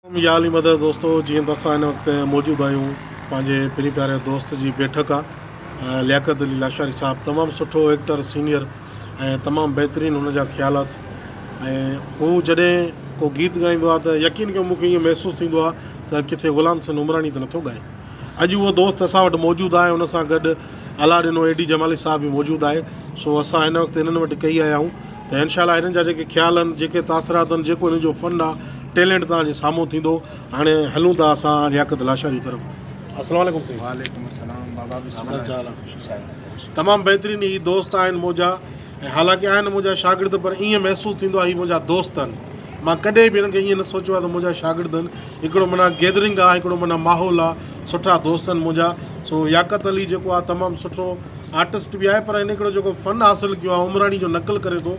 يا علي مدد دوستو جيئن ته اسان هن وقت موجود آهيون پنهنجي پرين پياري دوست جي بيٺڪ آ لياقت علي لاشاري صاحب تمام سٺو ايڪٽر سينيئر ۽ تمام بهترين هن جا خيالات ۽ هو جڏهن ڪو گيت ڳائيندو آ ته يقين ڪيو مونکي ائين محسوس ٿيندو آ ته ڪٿي غلام حسين عمراڻي ته نٿو ڳائي اڄ اهو دوست اسان وٽ موجود آهي ان سان گڏ الله ڏنو اي ڊي جمالي صاحب به موجود آهي سو اسان هن وقت هنن وٽ ڪهي آيا آهيون ته انشاء الله هنن جا جيڪي خيال آهن جيڪي تاثرات آهن جيڪو هنن جو فن آهي ٽيلنٽ توهان جي سامهون ٿيندو هاڻي هلون ٿا اسان لياقت لاشاري طرف السلام عليڪم سائين وعليڪم السلام بابا بسم الله تمام بهترين هي دوست آهن منهنجا ۽ حالانڪه آهن منهنجا شاگرد پر ائين محسوس ٿيندو آهي هي منهنجا دوست آهن مان ڪڏهن به هنن کي ائين نه سوچيو آهي ته منهنجا شاگرد آهن هڪڙو معنيٰ گيدرنگ آهي هڪڙو معنيٰ ماحول آهي سٺا دوست آهن منهنجا سو لياقت علي جيڪو آهي تمام سٺو آرٽسٽ به آهي پر هن هڪڙو جيڪو فن حاصل ڪيو آهي عمراڻي جو نقل ڪري ٿو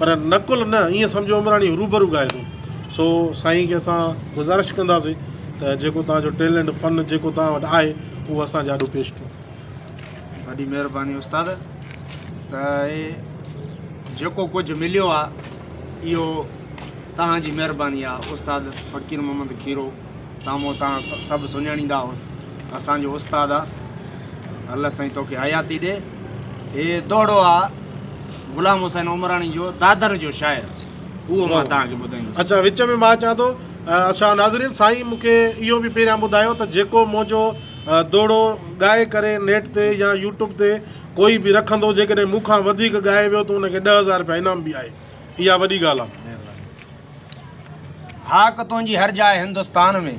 پر نقل نه ائين سمجهو عمراڻي روبرو ڳائي ٿو سو سائين کي اسان گذارش ڪنداسين ته جيڪو توهان جو ٽيلنٽ فن جيڪو توهان وٽ آهي اهو اسان جي آڏو پيش ڪيو. وڏي مهرباني استاد ته هي جيڪو ڪجهه مليو آ اهو توهان جي مهرباني آ استاد فقير محمد کيرو سامهون توهان سڀ سڃاڻيندا هوس اسان جو استاد آ الله سائين توکي حياتي ڏي هي دوهڙو آ غلام حسين عمراڻي جو دادر جو شاعر اهو مان توهان کي ٻڌائيندس. اڇا وچ ۾ مان اچان ٿو اڇا ناظرين سائين مون کي اهو به پهريان ٻڌايو ته جيڪو منهنجو دوهڙو ڳائي ڪري نيٽ تي يا يوٽيوب تي ڪوئي به رکندو جيڪڏهن مون کان وڌيڪ ڳائي ويو ته ان کي 10000 رپيا انعام به آهي اها وڏي ڳالهه آهي. هاڪ تنهنجي هر جاء هندستان ۾،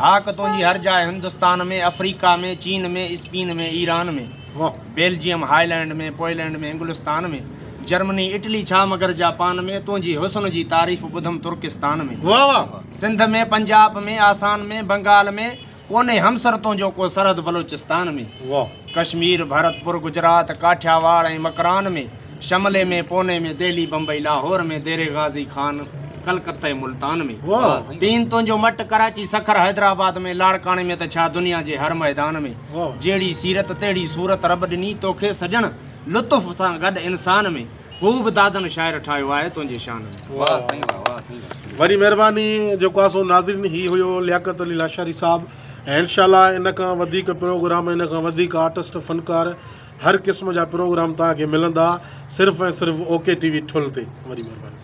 هاڪ تنهنجي هر جاء هندستان ۾، آفريڪا ۾، چين ۾، اسپين ۾، ايران ۾، بيلجيم، هالينڊ ۾، پوئلينڊ ۾، انگلستان ۾، جرمني، اٽلي ڇا مگر جاپان ۾، تنهنجي حسن جي تعريف ٻڌم ترڪستان ۾، سنڌ ۾، پنجاب ۾، آسان ۾، بنگال ۾، ڪونهي همسر تنهنجو ڪو سرحد بلوچستان ۾، ڪشمير، ڀرتپور، گجرات، ڪاٺياواڙ ۽ مڪران ۾، شملي ۾، پوني ۾، دهلي، بمبئي، لاهور ۾، ديري غازي خان، ڪلڪته ۽ ملتان ۾. پين تنهنجو مٽ ڪراچي، سکر، حيدرآباد ۾، لاڙڪاڻي ۾ ته ڇا دنيا جي هر ميدان ۾. جهڙي سيرت تهڙي صورت رب ڏني توکي سڄڻ، لطف سان گڏ انسان ۾. خوب دادن شاعر ٺاهيو آهي تنهنجي شان ۾. واه سائين واه واه سائين واه. وڏي مهرباني جيڪو آ سو ناظرين هي هيو لياقت علي لاشاري صاحب ۽ انشاء الله ان کان وڌيڪ پروگرام ان کان وڌيڪ آرٽسٽ فنڪار هر قسم جا پروگرام توهان کي ملندا صرف ۽ صرف اوڪي ٽي وي ٺل تي وڏي مهرباني.